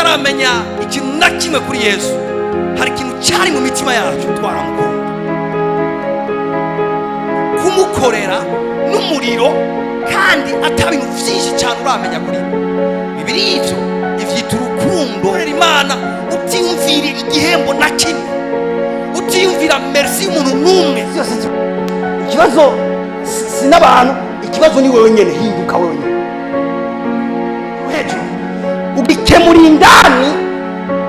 Tutaramenya ikintu na kimwe kuri Yesu, hari ikintu cyari mu mitima yacu, twaramukunda, kumukorera n'umuriro, kandi ata bintu byinshi cyane uramenya kuri we. Bibiri ivyo ivyita urukundo. Korera Imana utiyumvira igihembo na kimwe, utiyumvira merci y'umuntu n'umwe. Byose ikibazo si n'abantu, ikibazo ni wewe nyene. Hinduka wewe nyene hejuru, ubikemura indani.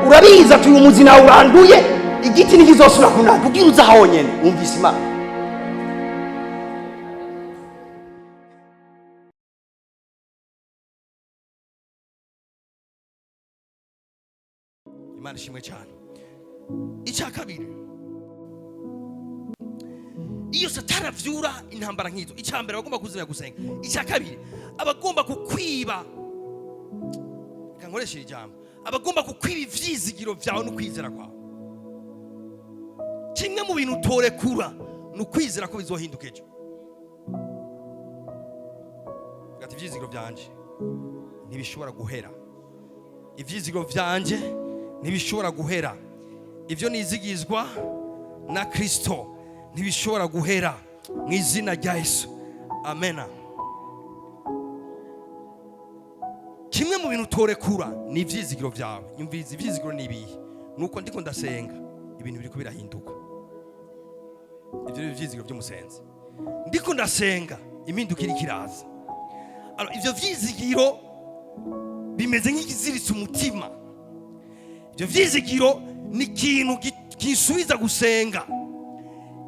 Urabizi ati uyu muzi nawe uranduye, igiti ntikizosubira kunanda kugira uza honyene wumvise Imana. Imana ishimwe cyane. Icya kabiri, iyo Satani avyura intambara nk'izo, icya mbere abagomba kuzimya gusenga, icya kabiri abagomba kukwiba, reka nkoreshe iri jambo, abagomba kukwiba ivyizigiro vyawe no kwizera kwawe. Kimwe mu bintu utorekura ni ukwizera ko bizohinduka ejo. Ati: "Ivyizigiro vyanje ntibishobora guhera, ivyizigiro vyanje ntibishobora guhera, ibyo nizigizwa na Kristo ntibishobora guhera, mu izina rya Yesu, amena." Kimwe mu bintu utorekura ni ivyizigiro vyawe. Nyumviriza, ivyizigiro ni ibihe? Nuko ndiko ndasenga, ibintu biriko birahinduka. Ivyo ni ivyizigiro vy'umusenzi. Ndiko ndasenga, impinduka iriko iraza. Alors, ivyo vyizigiro bimeze nk'ikiziritse umutima. Ibyo vyizigiro ni ikintu kinsubiza gusenga.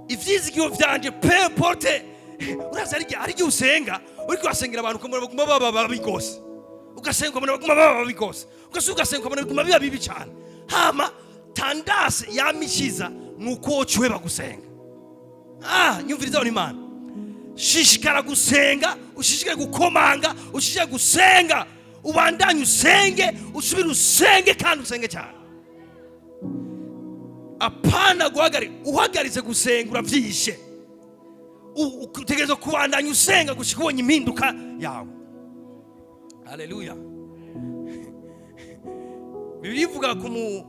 Ivyizigiro vyanje, peu importe. Urazi hari igihe usenga, uriko urasengera abantu, ukabona baguma baba babi gose, ugasenga ukabona baguma baba babi gose, ugasubira ugasenga ukabona biguma biba bibi cyane. Hama tendance yamishiza ni uko woca uheba gusenga. Ah, nyumviriza Imana. Shishikara gusenga, ushishikare gukomanga, ushishikare gusenga, ubandanye usenge, usubire usenge kandi usenge cyane. Apana guhagarika. Uhagaritse gusenga uravyishe. Utegerezwa kubandanya usenga gushika ubonye impinduka yawe. Haleluya! Bibiliya ivuga ku mu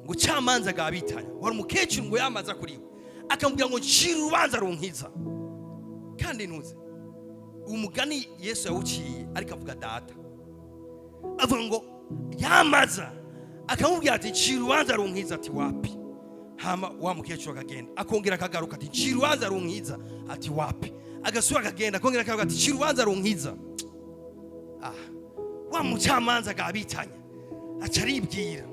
ngo camanza gabitanya, wari umukecuru, ngo yamaza kuri we akamubwira ngo: "Ncira urubanza runkiza." Kandi ntuze umugani Yesu yawuciye, ariko avuga Data, avuga ngo yamaza akamubwira ati: "Ncira urubanza runkiza." Ati: "Wapi." Hama wa mukecuru akagenda, akongera akagaruka ati: "Ncira urubanza runkiza." Ati: "Wapi." Agasubira akagenda, akongera akagaruka ati: "Ncira urubanza runkiza." Ah, wa mucamanza agabitanya aca aribwira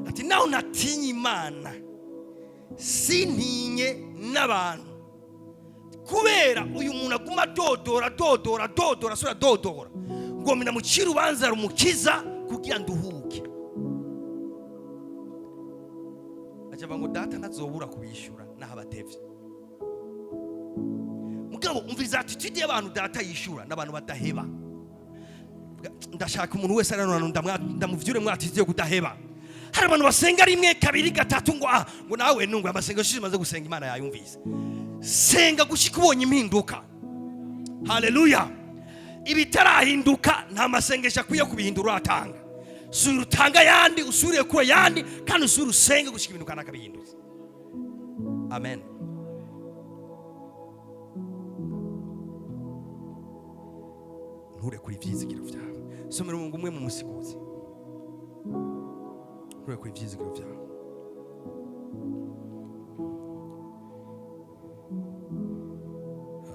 ati: "Naho natinye Imana, sintinye n'abantu, kubera uyu muntu aguma adodora, adodora, adodora, asubira adodora, ngo ndamucire urubanza rumukiza kugira nduhuke." Aca avuga ngo: "Data ntazobura kubishyura naho abatevye." Mugabo umviriza attitude y'abantu Data yishura n'abantu badaheba. Ndashaka umuntu wese ari hano ndamuvyure mu attitude yo kudaheba. Hari abantu basenga rimwe, kabiri, gatatu, ngo ah, ngo nawe nungu amasengesho maze gusenga Imana yayumvise. Senga gushika ubonye impinduka. Haleluya! Ibitarahinduka, nta masengesho akwiye kubihindura. Uratanga, subira utanga ayandi, usubire kure yandi, kandi usubire usenge gushika ibintu kanaka bihindutse. Amen. Nturekure ivyizigiro vyawe. Somera umurongo umwe mu Musiguzi. Nturekure ivyizigiro vyawe.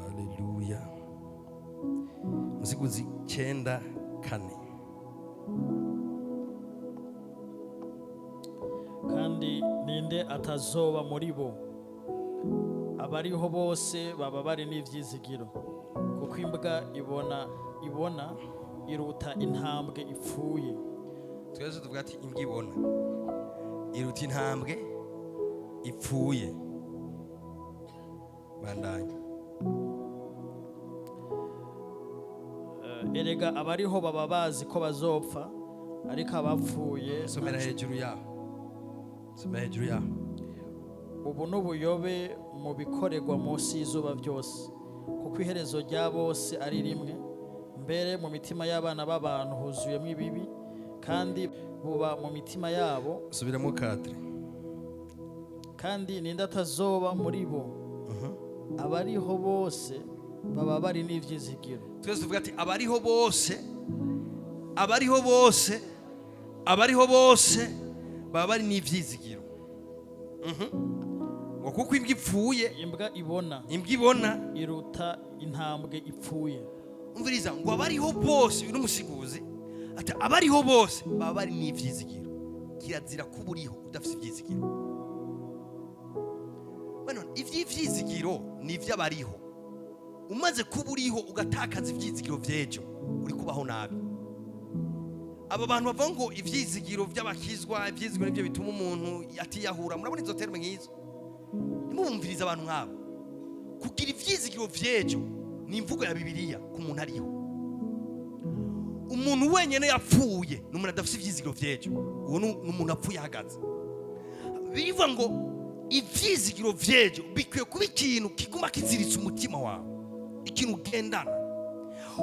Haleluya! Musiguzi 9:4. Kandi ninde atazoba muri bo? Abariho bose baba bari n'ivyizigiro, kuko imbwa ibona ibona iruta intambwe ipfuye. Twese tuvuga ati: "Imbwa ibona iruta intambwe ipfuye." Bandanya. Erega abariho baba bazi ko bazopfa, ariko abapfuye Somera hejuru yaho, somera hejuru yaho. Ubu n'ubuyobe mu bikorerwa munsi y'izuba byose, kuko iherezo rya bose ari rimwe. Mbere mu mitima y'abana b'abantu huzuyemo ibibi, kandi Kandi buba mu mitima yabo. Subiramo 4. Kandi ninde atazoba muri bo? Abariho bose baba bari n'ivyizigiro. Twese tuvuga ati: "Abariho bose, abariho bose, abariho bose baba bari n'ivyizigiro." Ngo kuko imbwa ipfuye, imbwa ibona, imbwa ibona, iruta intambwe ipfuye. Umviriza, ngo abariho bose, uyu n'umusiguzi ati abariho bose baba bari n'ivyizigiro. Kirazira kuba uriho udafite ivyizigiro. Bano ivy'ivyizigiro ni ivy'abariho. Umaze kuba uriho ugatakaza ivyizigiro vy'ejo, uri kubaho nabi. Aba bantu bavuga ngo ivyizigiro vy'abakizwa, ivyizigiro nivyo bituma umuntu atiyahura, murabona izo terme nk'izo, nimubumvirize abantu nk'abo. Kugira ivyizigiro vy'ejo ni imvugo ya Bibiliya ku muntu ariho. Umuntu wenyine yapfuye ni umuntu adafite ivyizigiro vy'ejo. Uwo ni umuntu apfuye ahagaze. Bivuga ngo ivyizigiro vy'ejo bikwiye kuba ikintu kiguma kiziritse umutima wawe, ikintu ugendana.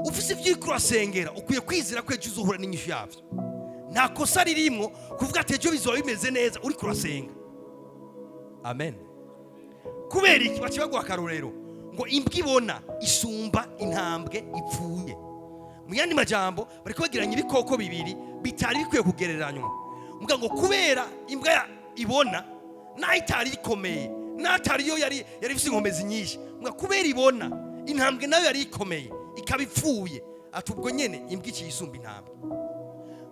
Ufise ivyo uriko urasengera, ukwiye kwizera ko ejo uzohura n'inyishu yavyo. Nta kosa ririmwo kuvuga ati ejo bizoba bimeze neza uriko urasenga. Amen. Kubera iki baciye baguha akarorero ngo imbwa ibona isumba intambwe ipfuye? Mu yandi majambo, bariko bagereranya ibikoko bibiri bitari bikwiye kugereranywa. Muga ngo kubera imbwa ibona, naho itari ikomeye, n'atari yo yari ifise inkomezi nyinshi, muga kubera ibona, intambwe nayo yari ikomeye ikaba ipfuye, ati ubwo nyene imbwa iciye isumba intambwe.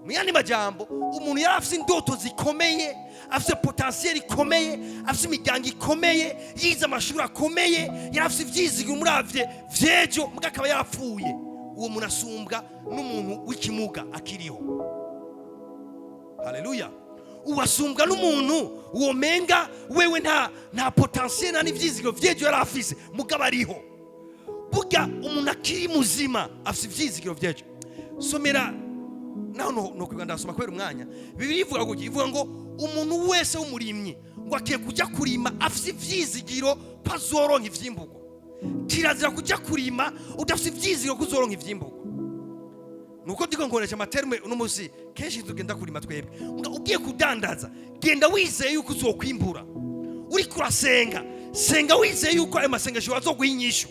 Mu yandi majambo, umuntu yari afise indoto zikomeye, afise potentiel ikomeye, afise imiryango ikomeye, yize amashuri akomeye, yari afise ivyizigiro umuravye vy'ejo, muga akaba yarapfuye, uwo muntu asumbwa n'umuntu w'ikimuga akiriho. Haleluya! Uwasumbwa n'umuntu womenga wewe nta potentiel, nta n'ivyizigiro vy'ejo yari afise, mugabo ariho. Burya umuntu akiri muzima afise ivyizigiro vy'ejo. Somera naho no kwiga, ndasoma kubera umwanya. Bibiliya ivuga gutya, ivuga ngo umuntu wese w'umurimyi ngo akwiye kujya kurima afise ivyizigiro ko azoronka ivyimburwa. Kirazira kujya kurima udafise ivyizigiro ko uzoronka ivyimburwa. Nuko ndiko nkoresha ama terme uno munsi, kenshi tugenda kurima twebwe. Nga ugiye kudandaza, genda wizeye yuko uzokwimbura. Uriko urasenga, senga wizeye yuko ayo masengesho azoguha inyishu.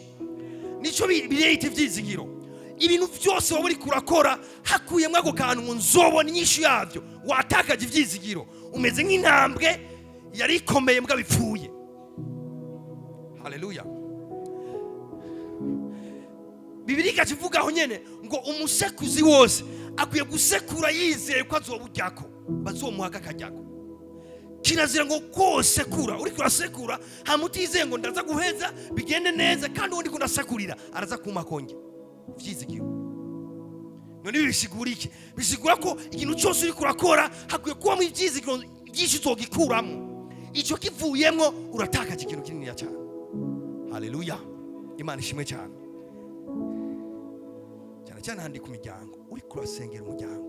Nico bireyita ivyizigiro. Ibintu byose waba uriko urakora, hakuyemo ako kantu ngo nzobona inyishu yabyo, watakaje ivyizigiro, umeze nk'intambwe yari ikomeye mbwa bipfuye. Haleluya! Bibiliya igaca ivugaho nyene ngo umusekuzi wose akwiye gusekura yizeye ko azoburyako, bazomuhaga akajyako. Kirazira ngo kosekura, uriko urasekura hama utizeye ngo ndaza guheza bigende neza, kandi uwo ndiko ndasekurira araza kumpa konge. Ivyizigiro none ibi bisigura iki? Bisigura ko ikintu cyose uriko urakora hakwiye kubamo ivyizigiro byinshi uzogikuramo. Icyo kivuyemwo, uratakaje ikintu kininiya cyane. Haleluya! Imana ishimwe cyane cyane cyane. Handi ku miryango, uriko urasengera umuryango,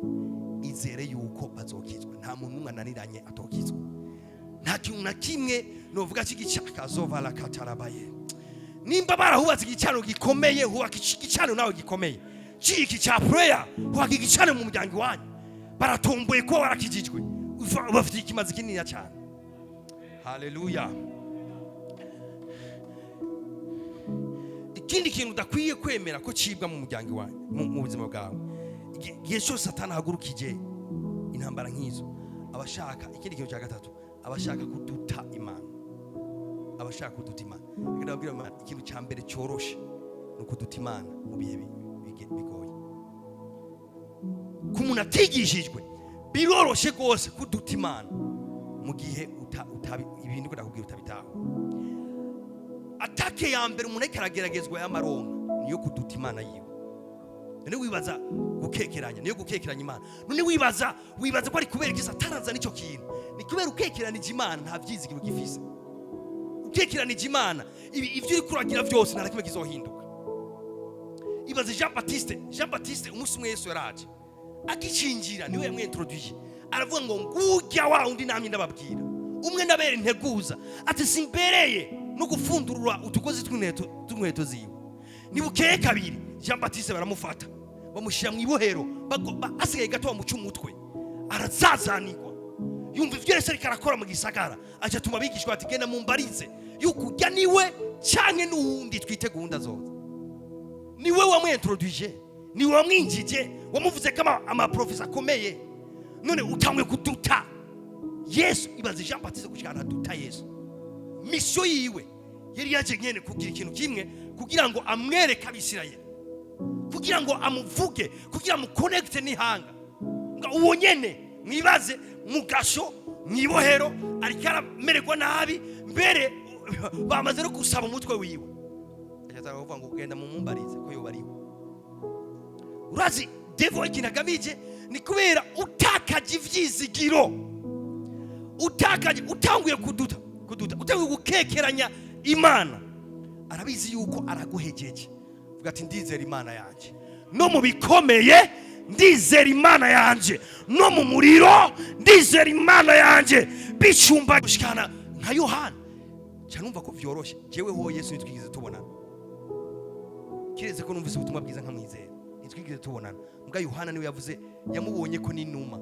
izere yuko bazokizwa. Nta muntu n'umwe ananiranye atokizwa. Nta kintu na kimwe novuga cy'igicakazovala katarabaye. Nimba barahubatse igicaniro gikomeye, hubaka igicaniro nawe gikomeye ciki cya prayer. Hubaka igicaniro mu muryango iwanyu. Baratomboye kuba warakijijwe. Bafite ikimazi kininiya cyane. Haleluya! Ikindi kintu udakwiye kwemera ko cibwa mu muryango iwanyu, mu buzima bwawe, igihe cyose Satani ahagurukije intambara nk'izo, abashaka ikindi kintu cya gatatu, abashaka kuduta Imana, abashaka kuduta Imana. Reka ndababwira Imana, ikintu cya mbere cyoroshe ni ukuduta Imana mu bihe bigoye. Ku muntu atigishijwe, biroroshe rwose kuduta Imana mu gihe ibintu ndakubwira utabitaho. Attaque ya mbere umuntu ariko arageragezwa y'amaronka niyo kuduta Imana yiwe. None wibaza gukekeranya, niyo gukekeranya Imana. None wibaza ko ari kubera iki Satani azana icyo kintu? Ni kubera ukekeranije Imana, nta vyizigiro gifise. Ukekeranije Imana, ibi ivyo uriko uragira byose nta na kimwe kizohinduka. Ibaze Jean Baptiste. Jean Baptiste, umunsi umwe Yesu yaraje, agicinjira niwe yamwintroduye, aravuga ngo ngurya wa undi namye ndababwira, umwe ndabera integuza, ati simbereye no gupfundurura utugozi tw'inkweto ziwe. Nibukeye kabiri, Jean Baptiste baramufata, bamushyira mu ibohero, asigaye gato bamuca umutwe. Arazazanirwa, yumva ivyo Yesu ariko arakora mu gisagara, aca atuma abigishwa ati: "Genda mumbarize yuko urya niwe canke n'uwundi twitega uwundi azoza." Niwe wamwintroduije, niwe wamwinjije, wamuvuze ko ama prophéties akomeye, none utanguye kuduta Yesu. Ibaze Jean Baptiste gushika aduta Yesu. Mission yiwe yari yaje nyene kugira ikintu kimwe, kugira ngo amwereke Abisirayeli, kugira ngo amuvuge, kugira amuconnecte n'ihanga. Nga uwo nyene mwibaze mu gasho, mw'ibohero, ariko aramererwa nabi, mbere bamaze no gusaba umutwe wiwe. Acaza kuvuga ngo: "Genda mumumbarize ko yoba ariwe." Urazi devil ikintu agamije ni kubera utakaje ivyizigiro, utakaje, utanguye kuduta, kuduta, utanguye gukekeranya Imana, arabizi yuko araguhejeje. Vuga ati: "Ndizera Imana yanjye no mu bikomeye, ndizera Imana yanjye no mu muriro, ndizera Imana yanjye bicumba gushikana." Nka Yohana cyane, numva ko vyoroshe. Jewe ho Yesu ntitwigeze tubonana, kiretse ko numvise ubutumwa bwiza nkamwizera. Ntitwigeze tubonana. Mbwa Yohana niwe yavuze yamubonye ko n'inuma,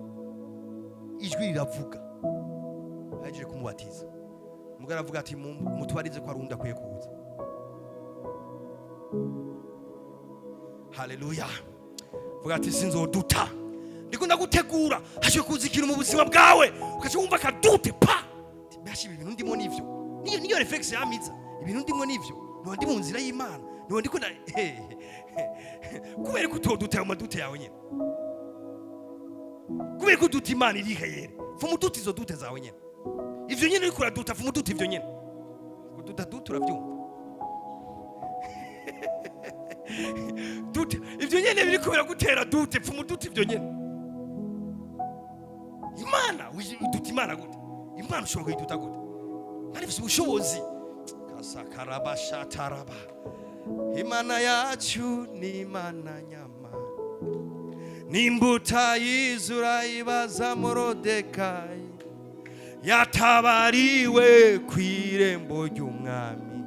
ijwi riravuga ahejeje kumubatiza. Mbwa aravuga ati: "Mutubarize ko ari undi akwiye kuza." Haleluya! Vuga ati: "Sinzoduta." Ndiko ndagutegura, hashiwe kuza ikintu mu buzima bwawe, ukaca wumva akadoute pa. Mbasha ibi bintu ndimo nivyo? Niyo réflexe yamiza: ibintu ndimo nivyo? Niba ndi mu nzira y'Imana? Niba ndiko na kubera ko utoduta ayo madoutes yawe nyene? Kubera ko uduta Imana iri yere, fuma uduta izo doutes zawe nyene. Ivyo nyene uriko uraduta, fuma uduta ivyo nyene. Kuduta doute, uravyumva? Doute, ivyo nyene biriko biragutera doute, pfuma uduta ivyo nyene. Imana uduta Imana gute? Imana ushobora kuyiduta gute? Imana ifise ubushobozi. Kasakarabashataraba. Imana yacu ni Imana nyama. Nimba utayizura, ibaza Morodekayi yatabariwe ku irembo ry'umwami.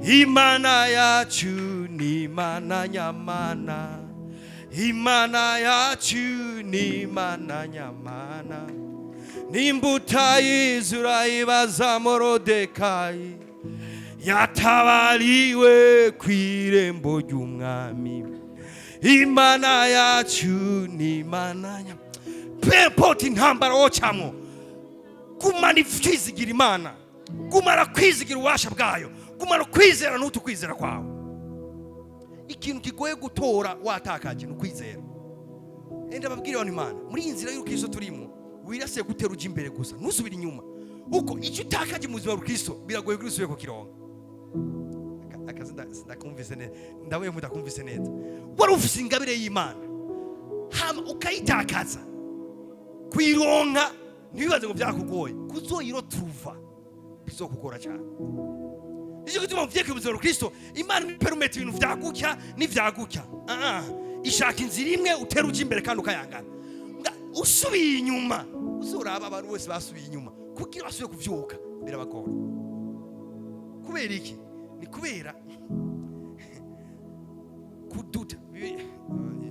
Imana yacu ni Imana nyamana, Imana yacu ni Imana nyamana. Nimba utayizura, ibaza Morodekayi yatabariwe ku irembo ry'umwami. Imana yacu ni Imana nyamana. Peu importe intambara wocamwo, gumana kwizigira Imana, gumana kwizigira ububasha bwayo, gumana kwizera n'utu kwizera kwawe. Ikintu kigoye gutora watakaje ni ukwizera. Enda babwire abantu Imana muri iyi nzira y'urukristo turimo, wirasiye gutera uja imbere gusa, ntusubire inyuma. Uko icyo utakaje mu buzima bw'Ukristo biragoye kuri usubire kukironka. Akazi ndakumvise neza, ndabuye mudakumvise neza. Wari ufise ingabire y'Imana, hama ukayitakaza, kuyironka ntibibaze ngo byakugoye, kuzoyirotuva bizokugora cyane. Nicyo gituma mu vyerekeye ubuzima bw'Ukristo, Imana ipermetta ibintu vyagutya n'ivyagutya. Ah, ah. Ishaka inzira imwe utera uja imbere kandi ukayangana. Usubiye inyuma, uzoraba abantu bose basubiye inyuma, kugira basubire kuvyuka birabagora. Kubera iki? Ni kubera kuduta.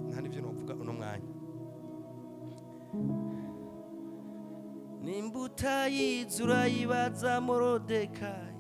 Nta nivyo novuga uno mwanya. Nimba utayizi, urayibaza Morodekayi.